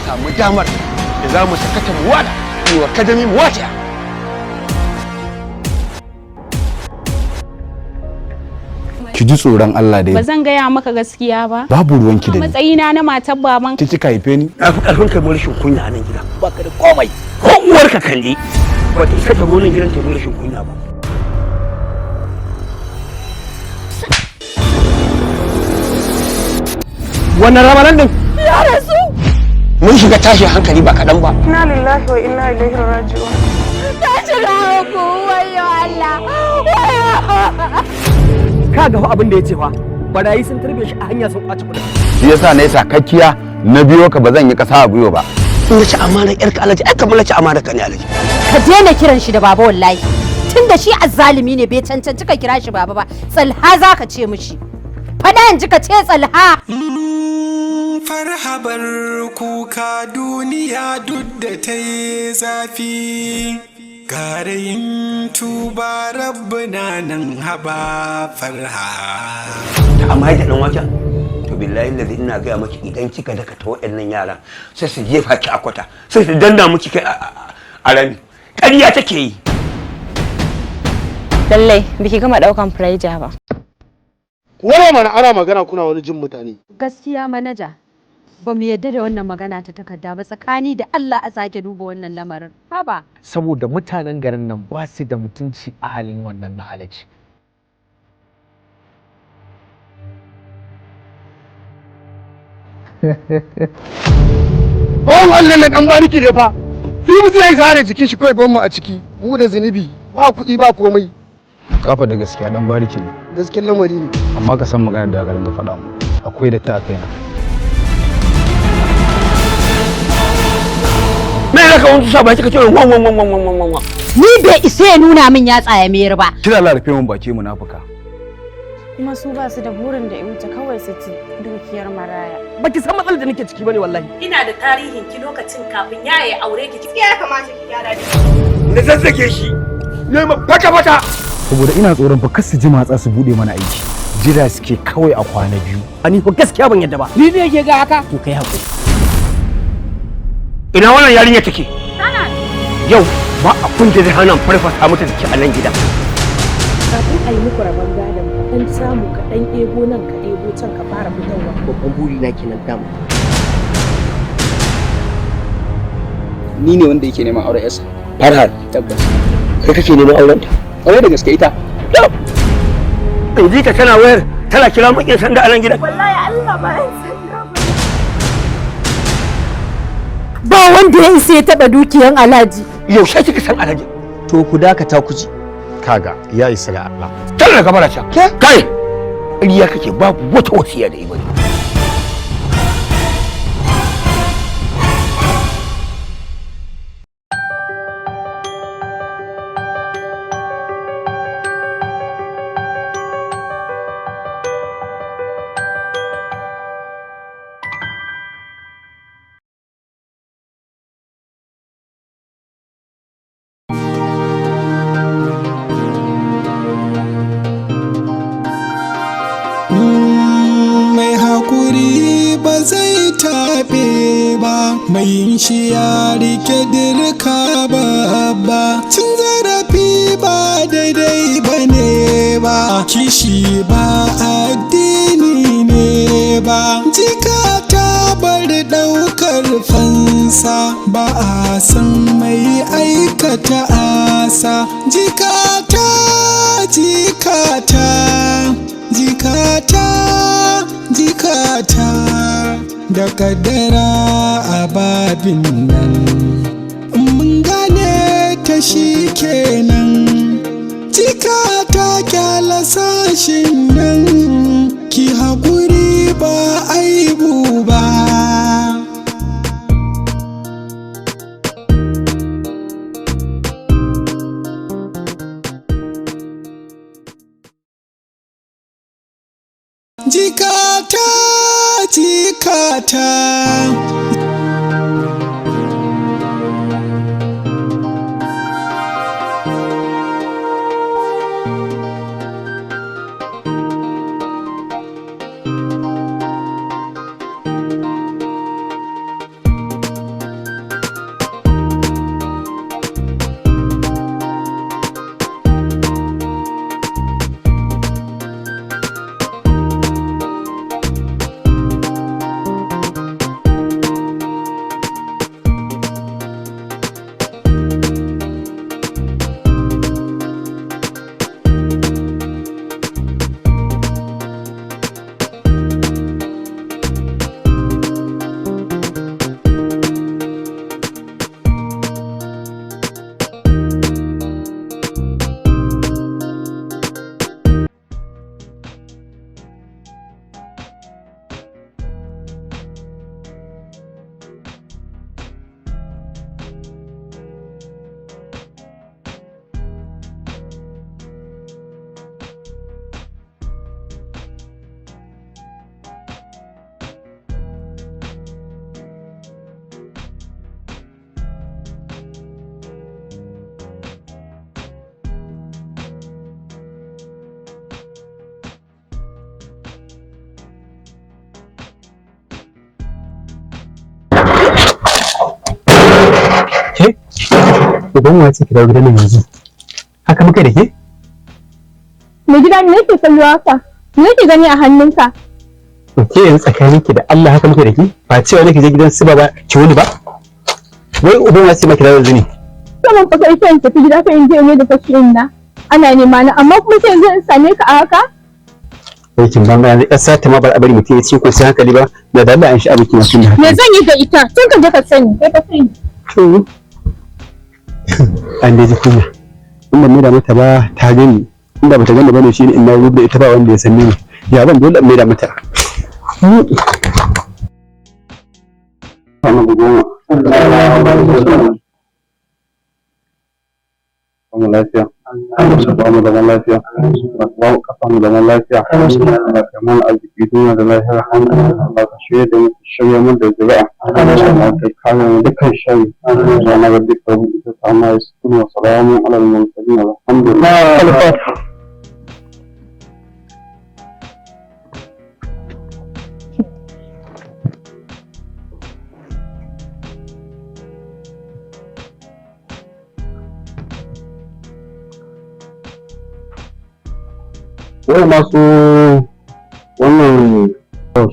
samu damar da za mu sakata mu wada wa kadami mu wata. Ki ji tsoron Allah dai. Ba zan gaya maka gaskiya ba. Babu ruwanki da ni. Matsayina na matar baban. Ki kika haife ni? Na fi karfin kai rashin kunya a nan gida. Baka da komai. Ko uwarka kalle. Ba ta isa ta zo nan gidan ta rashin kunya ba. Wannan ramalan din. Ya rasu. Mun shiga tashin hankali ba kaɗan ba. Inna lillahi wa inna ilaihi raji'un. Ta shiga uku wayo Allah. Wayo. Ka ga abin da ya ce fa barayi sun tarbe shi a hanya sun kwace kuɗin. Shi yasa na yi sakakkiya na biyo ka ba zan yi ƙasa a gwiwa ba. In ci amanar yarka Alhaji, ai kamar ci amanar ka ne Alhaji. Ka daina kiran shi da baba wallahi. Tunda shi azzalimi ne bai cancanci ka kira shi baba ba. Tsalha za ka ce mishi. Faɗa in ji ka ce tsalha. Farhabar kuka duniya duk da ta yi zafi. Garayin tuba rabbuna nan haba farha. Amma da dan waken to billahi lazi ina gaya maki idan kika daka ta waɗannan yaran sai su jefa ki a kwata sai su danna miki kai a rami. Ƙarya take yi. Lallai biki gama ɗaukan firaija ba. Wara mana ana magana kuna wani jin mutane. Gaskiya manaja ba mu yadda da wannan magana ta takarda ba tsakani da Allah a sake duba wannan lamarin. Haba. Saboda mutanen garin nan ba su da mutunci a halin wannan na Alhaji. Bawan Allah na dan bariki ne fa. Fi mu zai zare jikin shi kawai ban mu a ciki. Mu da zunubi ba kuɗi ba komai. Kafa da gaskiya dan bariki ne. Gaskiyar lamari ne. Amma ka san maganar da garin da faɗa mu. Akwai da ta kaina. Me ya ka wani sa baki ka ce wan wan wan wan wan wan. Ni bai isa ya nuna min ya tsaya mayar ba. Kina la rufe mun baki munafuka. Kuma su ba su da burin da ya wuce kawai su ci dukiyar maraya. Baki san matsalar da nake ciki bane wallahi. Ina da tarihin ki lokacin kafin ya aure ki. Gaskiya ya kamata ki gyara ni. Na zazzage shi. Ne ma fata fata. Saboda ina tsoron fa kar su ji matsa su bude mana aiki. Jira suke kawai a kwana biyu. Ani ko gaskiya ban yadda ba. Ni ne yake ga haka? To kai hakuri. Ina wannan yarinya take? Yau ba abin da zai hana farfasa mata jiki a nan gidan. Kafin a yi muku rabon gadon ka dan samu ka dan ebo nan ka ebo can ka fara fitarwa. Babban buri na kenan dama. Ni ne wanda yake neman auren yarsa. Farhan. Tabbas. Kai kake neman auren ta? Aure da gaske ita. In ji ta tana wayar tana kira mun yan sanda a nan gidan. Wallahi Allah ba yan sanda ba. Ba wanda ya isa ya taɓa dukiyan Alhaji. Yaushe kika san Alhaji? To ku dakata ku ji. Kaga ya isa ga Allah. Tana gaba da can. Kai! Ƙarya kake babu wata wasiya da ibadi. Mai shi ya rike dirka babba, cin zarafi ba daidai ba ne ba, kishi ba addini ne ba, jika ta bar daukar fansa, ba a san mai aikata asa, jikata jikata jikata jikata. Da kaddara a babin nan mun gane ta shi kenan, jika ta kyala sashin nan, ki haƙuri ba aibu ba. Jikata jikata. Uban wa ce ki dawo gidan nan yanzu? Haka muka da ke? Mai gida, me yake kallo haka? Me yake gani a hannunka? To ke yanzu tsakanin ki da Allah, haka muka da ke? Ba cewa nake je gidan su ba ki wuni ba? Wai uban wa ce ma ki dawo yanzu ne? Saman fa kai sai in tafi gida fa in je ne da fashin na. Ana nema na, amma kuma sai yanzu in same ka a haka? Aikin banza, yanzu ƴar sata ma ba a bari mutum ya ci ko sai hankali ba da Allah an shi abu kina tun da Me zan yi da ita? Tun ka je ka sani, kai ka sani. To an dai ji kunya. In ban maida mata ba ta gani, inda bata gani bane shine in na rubuta ita ba wanda ya san ni ne. Ya ban dole in maida mata. Mu lafiya, Allah ba mu zaman lafiya, Allah ba mu kasa mu zaman lafiya, Allah ka mana arziki duniya da lahira, Allah ka shirya da mu, ka shirya mu da zuri'a, Allah ka kare mu dukkan sharri, Allah na rabbika rabbil izzati amma yasifun wa salamun alal mursalin walhamdulillah. Wai masu wannan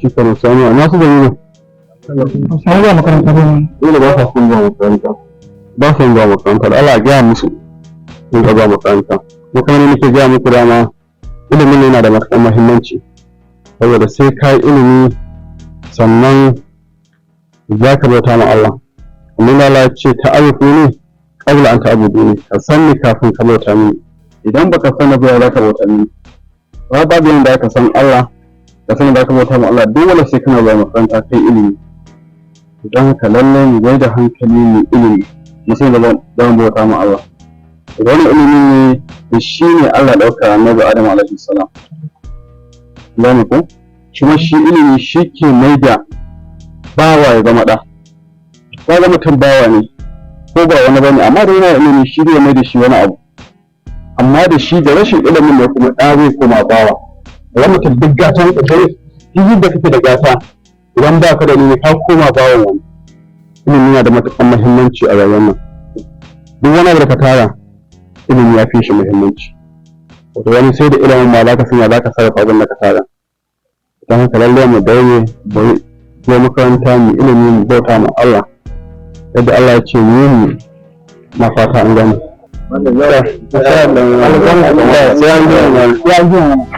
shi kan sani a masu da nuna. Sai ba makaranta ba ne. Dole ba sa son zuwa makaranta. Ba son zuwa makaranta. Da Allah ya gaya musu sun ga zuwa makaranta. Mutane nake gaya muku dama, ilimin yana da matuƙar muhimmanci. Saboda sai ka yi ilimi sannan za ka bauta ma Allah. Amma Allah ya ce ta'arifu ne qabla an ta'budu ne, ka san ni kafin ka bauta mini. Idan baka sani ba za ka bauta mini. Ba babu yanda aka san Allah ka san da aka bauta ma Allah, dole sai kana zuwa makaranta kai ilimi. Don haka lallai mu mai da hankali mu ilimi, mu san da za mu bauta ma Allah. Wannan ilimi ne da shi ne Allah ɗauka annabi Adam alaihi salam, gane ko? Kuma shi ilimi shi ke mai da bawa ya zama ɗa. Ba ga mutum bawa ne ko ba wani bane, amma da yana da ilimi shi zai mai da shi wani abu. Amma da shi da rashin ilimin ne kuma ɗa zai koma bawa. Idan mutum duk gatan ka dai, duk yadda kake da gata, idan ba ka da ilimi ka koma bawan wani. Ilimi yana da matuƙar muhimmanci a rayuwar nan. Duk wani abu da ka tara, ilimi ya fi shi muhimmanci. Wato wani sai da ilimin ma za ka sanya za ka sarrafa abin da ka tara. Don haka lallai mu daure mu je makaranta mu ilimi, mu bauta ma Allah yadda Allah ya ce mu yi. Mu na fata an gane. Sai an.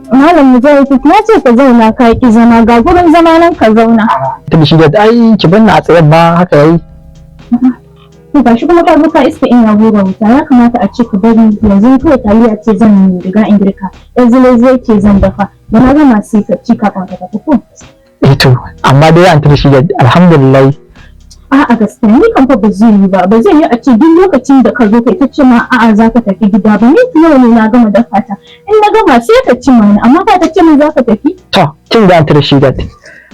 Malam Mujahid, na ce ka zauna ka ki zama, ga gurin zama nan, ka zauna. Ta shi da ai ki banna a tsayen ma haka yayi. To gashi kuma ka zo ka iska ina hura wuta, ya kamata a ce ka bari yanzu kawai taliya ce zan riga in girka. Yanzu zai ce zan dafa. Da na gama sai ka ci kafin ka tafi ko? Eh to, amma dai an tafi shi da alhamdulillah. A'a, gaskiya ni kan fa ba zai yi ba, ba zai yi a ce duk lokacin da ka zo kai ta ce ma a'a za ka tafi gida ba. Ni yau ne na gama dafa ta. In na gama sai ka ci mana, amma ka ta ce min za ka tafi. To, kin ga an tafi shi da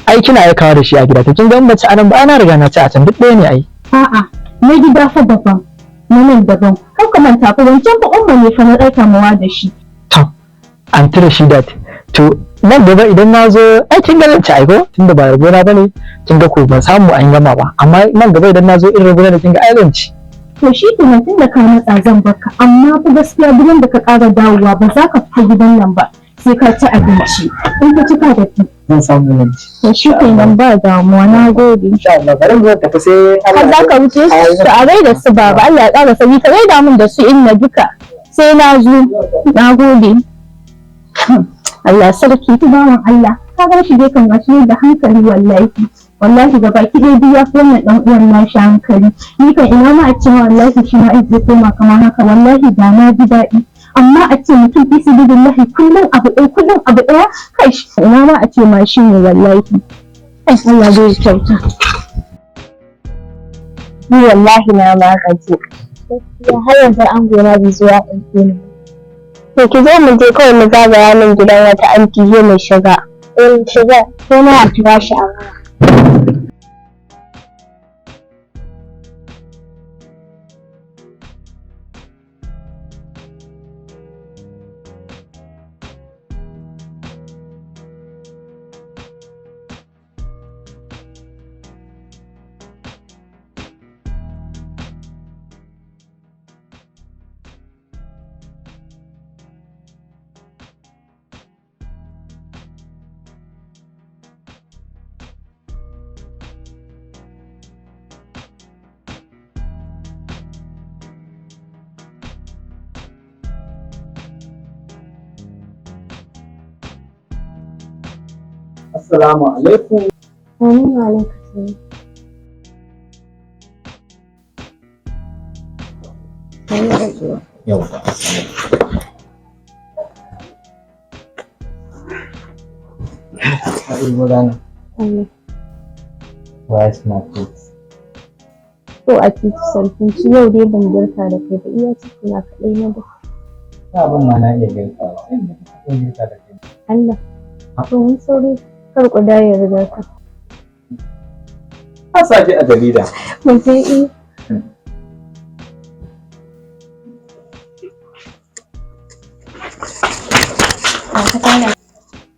ai kina aikawa da shi a gida, to kin ga in bace anan ba ana riga na ci a can, duk ɗaya ne ai. A'a, na gida fa daban, na nan daban. Kar ka manta fa wancan fa umma ne fa na ɗauka mawa da shi. An tira shi da to nan gaba idan na zo ai kin ga zan ci aiko, tunda ba rabona bane, kin ga ko ban samu an gama ba, amma nan gaba idan na zo irin rabona da kin ga ai zan ci. To shi kenan, tun da ka matsa zan baka, amma fa gaskiya duk da ka ƙara dawowa ba za ka fita gidan nan ba sai ka ci abinci. In ka ci ka tafi. Zan samu nan ci. To shi kenan, ba damuwa, na gode. Insha Allah, bari mu tafi sai Har za ka wuce? To a gaida su baba, Allah ya ƙara sani, ka gaida min da su inna duka. Sai na zo, na gode. Allah sarki, ki bawan Allah. Ka ga shi dai kan gashi da hankali, wallahi. Wallahi ga baki ɗaya biya ko wannan ɗan uwan nashi hankali. Ni kan ina ma a ce wallahi shi ma zai koma kamar haka, wallahi da na ji daɗi. Amma a ce mutum fi sibidillahi kullum abu ɗaya, kullum abu ɗaya, kai ina ma a ce ma shi ne wallahi. Ai Allah zai kyauta. Ni wallahi na ma gaji. Gaskiya har yanzu an gona bai zo ya ɗauke ni ba. To ki zo mu je kawai mu zagaya min gidan wata anti je mu shiga. Eh shiga sai na a kira shi a waya. Assalamu alaikum. Amin wa alaikum salam. Yawwa. Amin. Where's my food? Ko a titi sarkin ci yau dai ban girka da kai ba, iya ciki na kaɗai na dafa. Abin ma na iya girkawa. Sai da kika iya girka da kai. Allah. To mun sauri kar ƙuda ya riga ka. An sake a jarida. Mu je iya.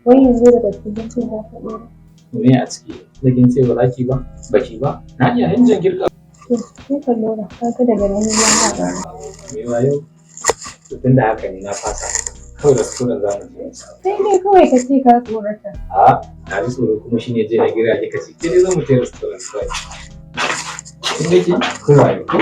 Wai yanzu daga cikin cin za ka ɗora. Me a ciki? Da kin ce ba za ki ba? Baki ba? Na iya injin girka. To sai ka lura ka ga daga nan ya haɗa. Me wa yau? To tunda haka ne na fasa. Kawai restaurant za mu je. Sai dai kawai ka ce ka tsorata. A na ji tsoro kuma shine je na gira kika ci. Ke dai zo mu je restaurant kawai. Kin ga ki? Ko wayo ko?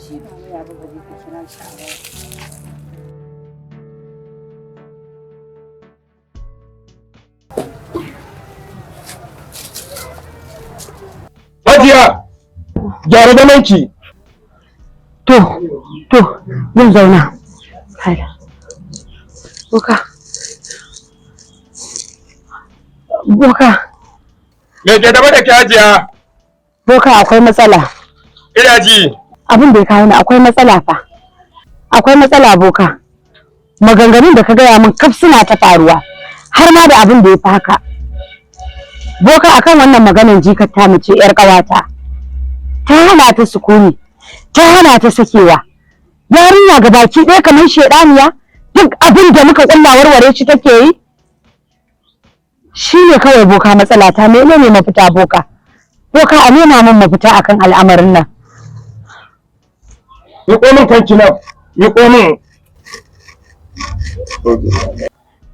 Shi ba waya ba, ba ka kira shi a waya. Hajiya, gyara zamanki. To, zan zauna. Kada. Boka. Boka. Me ke gaba da ke, Hajiya? Boka, akwai matsala. Ina ji. Abin da ya kawo ni, akwai matsala fa. Akwai matsala, boka. Maganganun da ka gaya min kaf suna ta faruwa. Har ma da abin da ya fi haka. Boka, akan wannan maganan jikar ta mace yar ƙawata. Ta hana ta sukuni. Ta hana ta sakewa. Yarinya ga baki ɗaya kamar shedaniya, duk abin da muka kulla warware shi take yi. Shi ne kawai, boka, matsala ta. Menene mafita, boka? Boka, a nema min mafita akan al'amarin nan. Miƙo min kanki nan. Miƙo min.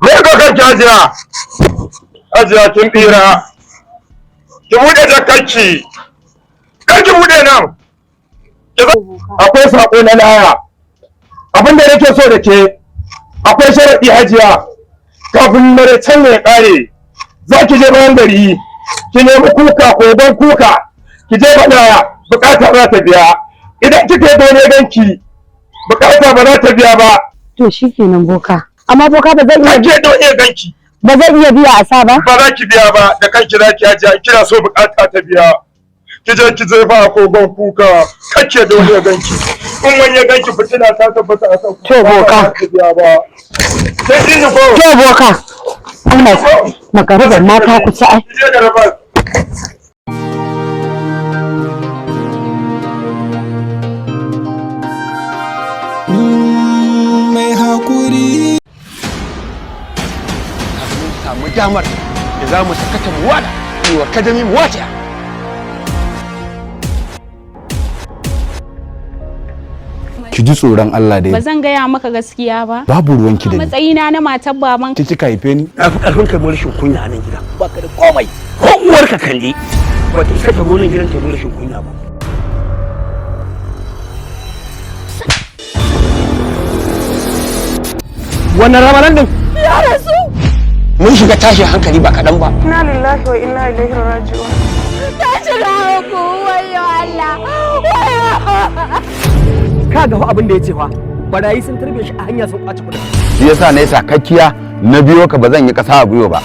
Miƙo kanki, Hajiya. Hajiya, kin tsira. Ki buɗe jakarki. Kar ki buɗe nan. Akwai saƙo na laya. Abin da nake so da ke, akwai sharaɗi, Hajiya. Kafin maraicen ya kare, za ki je bayan gari, ki nemi kuka, kogon kuka, ki je faɗa, bukata za ta biya. Idan kika yi dole ganki, bukata ba za ta biya ba. To shikenan, boka. Amma boka, ba zan iya Ke dole ganki. Ba zan iya biya a sa ba? Ba za ki biya ba, da kanki za ki ajiya. Kina so bukata ta biya, ki je ki jefa a kogon kuka. Kake da wani ya ganki. In wani ya ganki, fitina ta tabbata a kan. To, boka. Ba za ki biya ba. Sai kin ko. To, boka. Allah, magaribar ma ta kusa ai. Ki je da rabar. Mai hakuri. Mun samu damar da za mu sakata mu wada mu wa kadami mu wata. Ki ji tsoron Allah Ba dai. zan gaya maka gaskiya ba. Babu ruwanki A da ni. matsayina na matar baban Ki kika haife ni? Na fi karfin kai mu rashin kunya a nan gida. Baka da komai. Ko uwarka kalle ba ta isa ta zo nan gidan ta mu rashin kunya ba. Wannan Ramalan din Ya rasu. Mun shiga tashin hankali ba kaɗan ba. Inna lillahi wa inna ilaihi raji'un. Ta shiga uku, wayo Allah. Wayo. Ka ga fa abin da ya ce fa barayi sun tarbe shi a hanya, sun kwace kuɗin. Shi yasa na yi sakakkiya na biyo ka, ba zan yi kasa a gwiwa ba.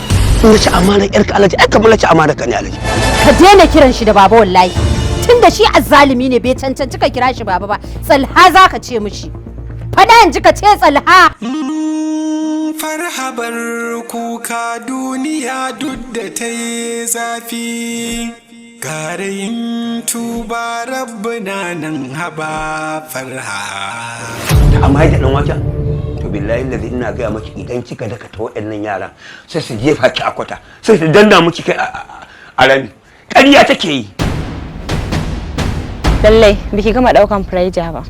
In na ci amanar yarka, Alhaji, ai kamar na ci amanar ka ne, Alhaji. Ka daina kiran shi da baba wallahi, tunda shi azzalumi ne, bai cancanci ka kira shi baba ba. Tsalha za ka ce mishi. Faɗa in ji, ka ce tsalha. Farhabar kuka, duniya duk da ta yi zafi, gara yin tuba, rabbuna nan, haba farha. Amma da dan waken, to billahi lazi ina gaya maki, idan kika daka ta waɗannan yaran, sai su jefa ki a kwata, sai su danna miki kai a rami. Ƙarya take yi. Lallai biki gama daukan firaija ba.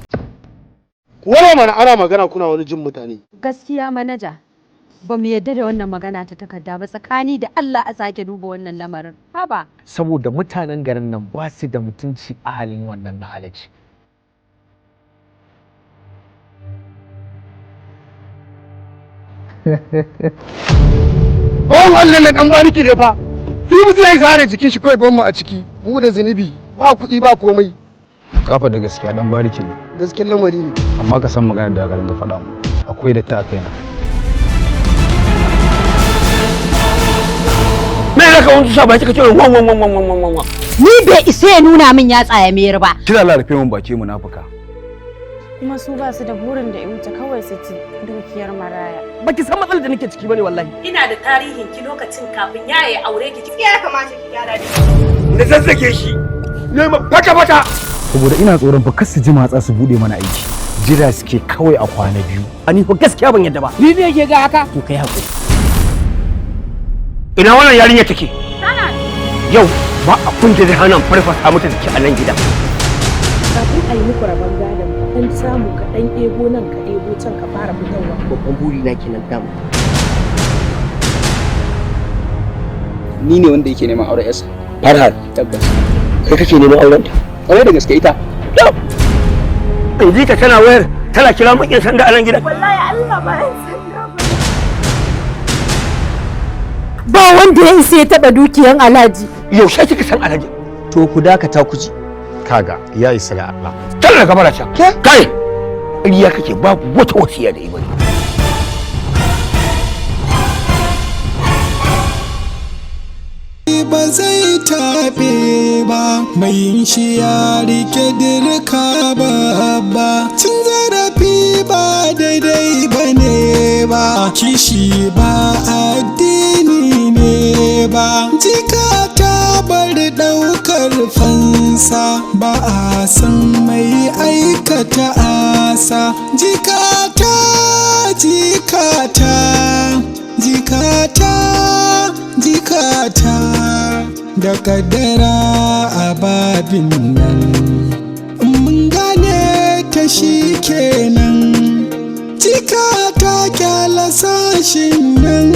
Wani mana ana magana, kuna wani jin mutane. Gaskiya manaja, ba mu yadda da wannan magana ta takarda ba. Tsakani da Allah, a sake duba wannan lamarin, haba. Saboda mutanen garin nan ba su da mutunci a halin wannan na Alaji. Oh, Allah na dan bariki ne fa. Fi mutum ya zare jikin shi kawai, mu a ciki. Mu da zunubi, ba kuɗi ba komai. Kafa da gaskiya, dan bariki ne. Gaskiyar lamari ne. Amma ka san magana da aka dinga faɗa mu, akwai da ta kaina. Me raka wani sa ba kika ce wan wan wan wan wan wan wan? Ni bai isa ya nuna min yatsa ya mayar ba. Kina Allah, rufe mun baki, munafuka. Kuma su ba su da burin da ya wuce kawai su ci dukiyar maraya. Baki san matsalar da nake ciki bane wallahi. Ina da tarihin ki lokacin kafin ya yi aure ki. Ya kamata ki gyara ni. Na zazzage shi ne ma fata fata. Saboda ina tsoron fa kar su ji matsa su bude mana aiki. Jira suke kawai a kwana biyu. Ani ko gaskiya ban yadda ba. Ni ne ke ga haka. To kai hakuri. Ina wannan yarinya take yau? Ba abin da zai hana farfasa mata jiki a nan gidan. Kafin a yi muku rabon gadon, ɗan samu ka ɗan ego nan, ka ego can, ka fara fitarwa. Babban buri na kenan dama. Ni ne wanda yake neman auren yarsa. Farhan? Tabbas. Kai kake neman auren ta? Kwarai da gaske, ita. In ji ta tana wayar, tana kira mun yan sanda a nan gidan. Wallahi Allah ba yan sanda ba. Ba wanda ya isa ya taba dukiyan Alhaji. Yaushe kika san Alhaji? To ku dakata ku ji. Kaga, ya isa ga Allah. Tana gaba da can kai, ƙarya kake, babu wata wasiya da ibari. Ba zai taɓe ba, mai yin shi ya rike dirka babba. Cin zarafi ba daidai ba ne ba, kishi ba addini ne ba. Jika ta bar ɗaukar fansa, ba a san mai aikata asa. Jikata, jikata, jikata, jikata, da kaddara a babin nan, mun gane ta shi kenan. Jikata, kyala sashin nan.